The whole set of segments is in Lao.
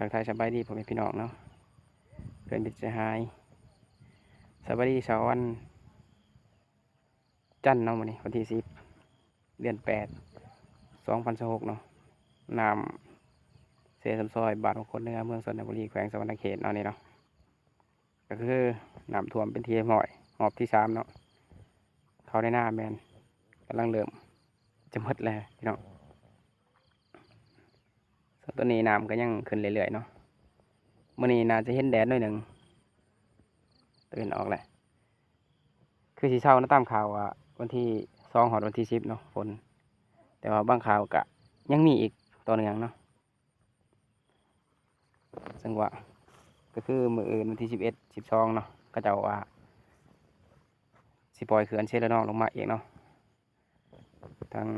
ທັກທາຍສະບາຍດີພໍ່ແມ່ພີ່ນ້ອງເນາະ ເພື່ອນມິດສະຫາຍ. ສະບາຍດີເຊົ້າວັນຈັນເນາະ ມື້ນີ້ວັນທີສິບ ເດືອນແປດ ສອງພັນຊາວຫົກເນາະ. ນ້ຳເຊຊຳຊອຍ ບ້ານຫົວໂຄນເໜືອ ເມືອງຊົນນະບູລີ ແຂວງສະຫວັນນະເຂດເນາະ ນີ້ເນາະ. ກໍຄືນ້ຳຖ້ວມເປັນທີ່ຮຽບຮ້ອຍ ຮອບທີສາມເນາະ. ເຂົ້າໃນນາແມ່ນກຳລັງເລີ່ມຈະໝົດແລ້ວພີ່ນ້ອງ. ສ່ວນຕອນນີ້ນ້ຳກໍຍັງຂຶ້ນເລື້ອຍໆເນາະ. ມື້ນີ້ໜ້າຈະເຫັນແດດໜ້ອຍໜຶ່ງ ຕາເວັນອອກແລ້ວ. ຄືຊິເຊົານະ ຕາມຂ່າວວ່າວັນທີສອງຮອດວັນທີສິບເນາະ ຝົນ, ແຕ່ວ່າບາງຂ່າວກະຍັງມີອີກຕໍ່ເນື່ອງເນາະ. ເຊິ່ງວ່າ ກໍຄືມື້ອື່ນວັນທີສິບເອັດ ສິບສອງເນາະ ເຂົາເຈົ້າວ່າຊິປ່ອຍເຂື່ອນເຊລະນອງລົງມາອີກເນາະ. ທາງ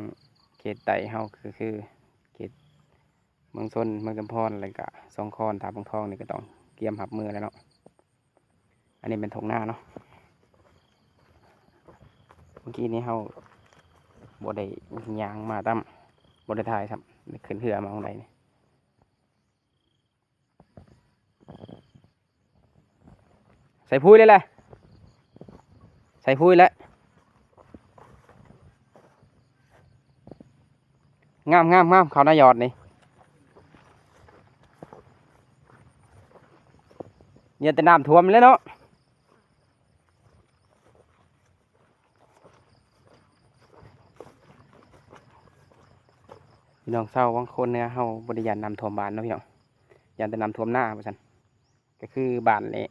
ເຂດໃຕ້ເຮົາກໍຄືເຂດເມືອງຊົນ, ເມືອງຈຳພອນ ແລ້ວກະສອງຄອນ ທ່າບາງທອງນີ້ກໍຕ້ອງກຽມຮັບມືແລ້ວເນາະ. ອັນນີ້ແມ່ນທົ່ງນາເນາະ. ເມື່ອກີ້ນີ້ເຮົາບໍ່ໄດ້ຍ່າງມາຕາມ, ບໍ່ໄດ້ຖ່າຍຊ້ຳ, ໄດ້ຂຶ້ນເຮືອມາຂອງໃດນີ້. ໃສ່ປຸ໋ຍເລີຍແຫຼະ, ໃສ່ປຸ໋ຍແຫຼະ. ງາມໆໆ ເຂົ້ານາຍອດນີ້ ຢ່າແຕ່ນ້ຳຖ້ວມແຫຼະເນາະ. ພີ່ນ້ອງຊາວວັງໂຄນເໜືອ ເຮົາບໍ່ໄດ້ຢ້ານນ້ຳຖ້ວມບ້ານເນາະພີ່ນ້ອງ, ຢ້ານແຕ່ນ້ຳຖ້ວມນາວ່າຊັ້ນ. ກໍຄືບ້ານນີ້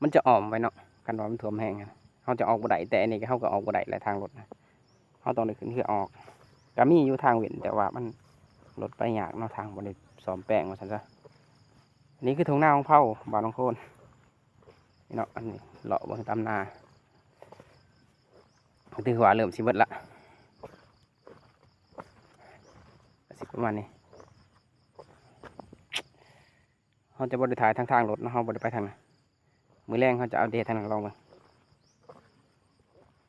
ມັນຈະອ້ອມໄວ້ເນາະ, ຄັນວ່າມັນຖ້ວມແຮງ ເຮົາຈະອອກບໍ່ໄດ້. ແຕ່ອັນນີ້ກໍ ເຮົາກໍອອກບໍ່ໄດ້ແຫຼະ ທາງລົດນະ, ເຮົາຕ້ອງໄດ້ຂຶ້ນເຮືອອອກ. ກໍມີຢູ່ທາງເວັ້ນ ແຕ່ວ່າມັນລົດໄປຍາກເນາະ, ທາງບໍ່ໄດ້ສ້ອມແປງວ່າຊັ້ນຊະ. ອັນນີ້ຄືທົ່ງນາຂອງເຜົ່າ ບ້ານວັງໂຄນ. ນີ້ເນາະ, ອັນນີ້ເລາະເບິ່ງຕາມນາ ຖືວ່າເລີ່ມຊິເບິດລະ, ກໍຊິປະມານນີ້. ເຮົາຈະບໍ່ໄດ້ຖ່າຍທາງ ທາງລົດເນາະ, ເຮົາບໍ່ໄດ້ໄປທາງນັ້ນ. ມື້ແລງເຮົາຈະອັບເດດທາງນັ້ນ ລອງເບິ່ງ.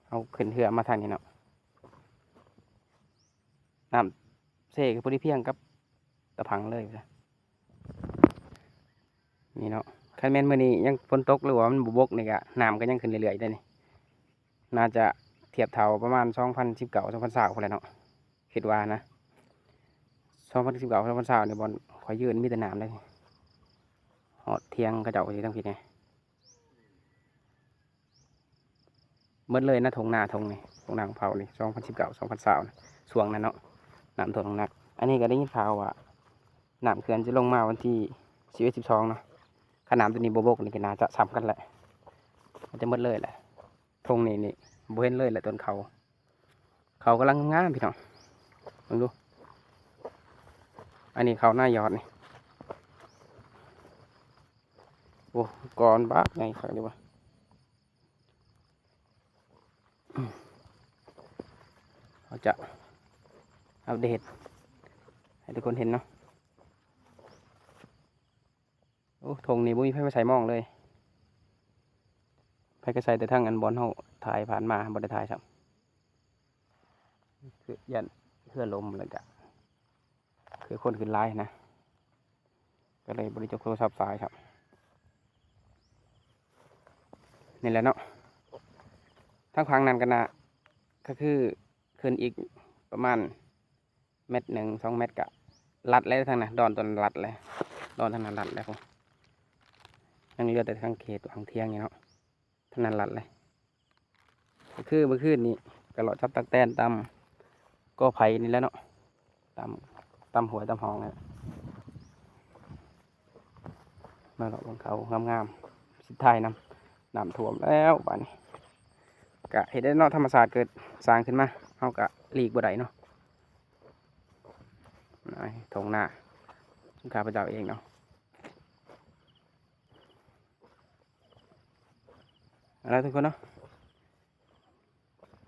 ເຮົາຂຶ້ນເຮືອມາທາງນີ້ເນາະ. ນ້ຳເຊກໍພໍດີພຽງກັບຕາພັງເລີຍ. ນີ້ເນາະ, ຄັນແມ່ນມື້ນີ້ຍັງຝົນຕົກ ຫຼືວ່າມັນບໍ່ບົກນີ້ ກໍນ້ຳກໍຍັງຂຶ້ນເລື້ອຍໆເດ້ນີ້. ໜ້າຈະທຽບເທົ່າປະມານສອງພັນສິບເກົ້າ ສອງພັນຊາວພຸ້ນແຫຼະເນາະ, ຄິດວ່ານະ. ສອງພັນສິບເກົ້າ ສອງພັນຊາວນີ້ ບ່ອນຂ້ອຍຢືນມີແຕ່ນ້ຳເດ້. ຮອດຖຽງເຂົາເຈົ້າຢູ່ທາງພີ້ແດ່. ໝົດເລີຍນະ ທົ່ງນາທົ່ງນີ້, ທົ່ງນາຂອງເຜົ່ານີ້ ສອງພັນສິບເກົ້າ ສອງພັນຊາວນະ ຊ່ວງນັ້ນເນາະ, ນ້ຳຖ້ວມໜັກ. ອັນນີ້ກໍໄດ້ຍິນຂ່າວວ່ານ້ຳເຂື່ອນຈະລົງມາວັນທີສິບເອັດ ສິບສອງເນາະ. ຄັນນ້ຳຕົວນີ້ບໍ່ບົກນີ້ກໍໜ້າຈະສ່ຳກັນແຫຼະ, ມັນຈະໝົດເລີຍແຫຼະ. ທົ່ງນີ້ນີ້ບໍ່ເຫັນເລີຍແຫຼະ ຕົ້ນເຂົ້າ. ເຂົ້າກຳລັງງາມພີ່ນ້ອງ, ເບິ່ງດູ. ອັນນີ້ເຂົ້ານາຍອດນີ້. ໂອ້ ກອນບັກໃຫຍ່ຄັກເດ້ວ່າ. ເຮົາຈະອັບເດດໃຫ້ທຸກຄົນເຫັນເນາະ. ໂອ້ ທົ່ງນີ້ບໍ່ມີໃຜມາໃສ່ມອງເລີຍ, ໃຜກໍໃສ່ແຕ່ທາງອັນບ່ອນເຮົາຖ່າຍຜ່ານມາ ບໍ່ໄດ້ຖ່າຍຊ້ຳ. ຄືຢ້ານເຮືອລົ້ມ ແລ້ວກະຄືຄົນຂຶ້ນຫຼາຍນະ, ກໍເລີຍບໍ່ໄດ້ຈົກໂທລະສັບສາຍຊ້ຳ. ນີ້ແຫຼະເນາະ, ທາງຝັ່ງນັ້ນກໍໜ້າ ກໍຄືຂຶ້ນອີກປະມານ ແມັດໜຶ່ງ ສອງແມັດກະລັດແລ້ວທາງນັ້ນ, ດອນຕົວນັ້ນລັດແລ້ວ, ດອນທາງນັ້ນລັດແລ້ວ. ຍັງເຫຼືອແຕ່ທາງເຂດຫວ່າງທຽງນີ້ເນາະ, ທາງນັ້ນລັດແລ້ວ. ກໍຄືເມື່ອຄືນນີ້ກໍເລາະຈັບຕັກແຕນຕາມກໍໄຜ່ນີ້ແຫຼະເນາະ, ຕາມ ຕາມຫ້ວຍຕາມຮ່ອງນີ້ແຫຼະ. ມາເລາະເບິ່ງເຂົາງາມໆ ຊິຖ່າຍນຳ. ນ້ຳຖ້ວມແລ້ວບາດນີ້, ກະເຮັດໄດ້ເນາະ, ທຳມະຊາດເກີດສ້າງຂຶ້ນມາ ເຮົາກະຫຼີກບໍ່ໄດ້ເນາະ. ທົ່ງນາຂອງຂ້າພະເຈົ້າເອງເນາະ. ເອົາລະທຸກຄົນເນາະ,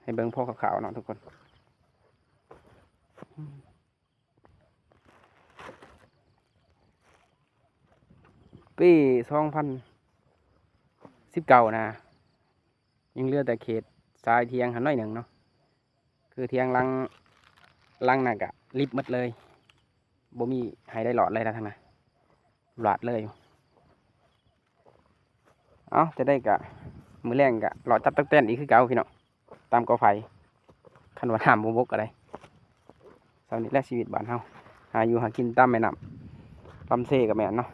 ໃຫ້ເບິ່ງພໍຄ່າວໆເນາະທຸກຄົນ. ປີສອງພັນສິບເກົ້ານະ ຍັງເຫຼືອແຕ່ເຂດຊາຍທຽງຫັ້ນໜ້ອຍໜຶ່ງເນາະ, ຄືທຽງຫຼັງ ຫຼັງນັ້ນກະລິບໝົດເລີຍ, ບໍ່ມີໃຫ້ໄດ້ລອດເລີຍນະທາງນັ້ນ. ຫຼາດເລີຍ. ເອົ້າ ຈະໄດ້ກະ ມື້ແລງກະເລາະຈັບຕັກແຕນອີກຄືເກົ່າພີ່ນ້ອງ ຕາມກອໄຜ່ ຄັນວ່ານ້ຳບໍ່ບົກກໍໄດ້. ສ່ຳນີ້ແຫຼະຊີວິດບ້ານເຮົາ ຫາຢູ່ຫາກິນຕາມແມ່ນ້ຳ ລຳເຊກໍແມ່ນເນາະ.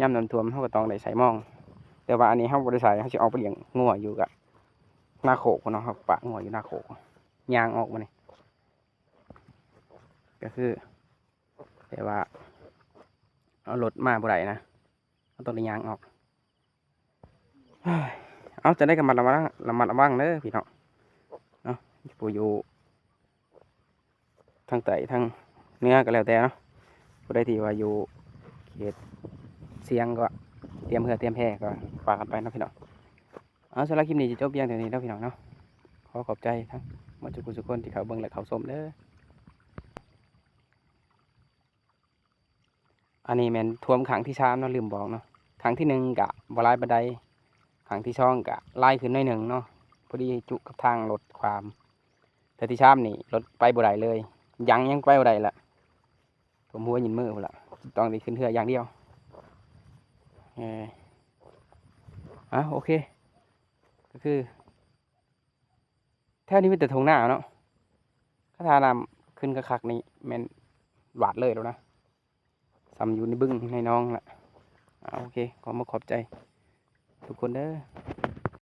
ຍາມນ້ຳຖ້ວມເຮົາກໍຕ້ອງໄດ້ໃສ່ມອງ ແຕ່ວ່າອັນນີ້ເຮົາບໍ່ໄດ້ໃສ່ ເຮົາຊິເອົາໄປລ້ຽງງົວຢູ່ກະນາໂຄກພຸ້ນເນາະ. ເຮົາປະງົວຢູ່ນາໂຄກ ຍ່າງອອກມານີ້ ກໍຄື ແຕ່ວ່າເອົາລົດມາບໍ່ໄດ້ນະ ເຮົາຕ້ອງໄດ້ຍ່າງອອກ. ເອົາ ຈັ່ງໃດກໍລະມັດລະວັງ ລະມັດລະວັງເດີພີ່ນ້ອງເນາະ ຜູ້ຢູ່ທາງໃຕ້ທາງເໜືອກໍແລ້ວແຕ່ເນາະ ຜູ້ໃດທີ່ວ່າຢູ່ເຂດສ່ຽງກໍຕຽມເຮືອຕຽມແພກໍວ່າກັນໄປເນາະພີ່ນ້ອງ. ເອົາ ສຳລັບຄລິບນີ້ຈະຈົບພຽງເທົ່ານີ້ເນາະພີ່ນ້ອງເນາະ. ຂໍຂອບໃຈທັງໝົດທຸກຜູ້ທຸກຄົນທີ່ເຂົ້າເບິ່ງ ແລະ ເຂົ້າຊົມເດີ. ອັນນີ້ແມ່ນຖ້ວມຄັ້ງທີສາມເນາະ ລືມບອກເນາະ. ຄັ້ງທີໜຶ່ງກະບໍ່ຫຼາຍປານໃດ ຄັ້ງທີສອງກະຫຼາຍຂຶ້ນໜ້ອຍໜຶ່ງເນາະ ພໍດີຈຸກັບທາງລົດຂວາມ. ເທື່ອທີສາມນີ້ລົດໄປບໍ່ໄດ້ເລີຍ ຍັງ ຍັງໄປບໍ່ໄດ້ລະ ຖ້ວມຫົວຍົນມືພຸ້ນລະ ຕ້ອງໄດ້ຂຶ້ນເຮືອຢ່າງດຽວ. ເອີ ອ່ະ ໂອເຄ ກໍຄື ແຖວນີ້ມີແຕ່ທົ່ງນາເນາະ ຄັນຖ້ານ້ຳຂຶ້ນຄັກໆນີ້ແມ່ນຫວາດເລີຍໂລດນະ ສ່ຳຢູ່ໃນບຶງໃນໜອງລະ. ອ່າ ໂອເຄ ຂໍຂອບໃຈທຸກຄົນເດີ.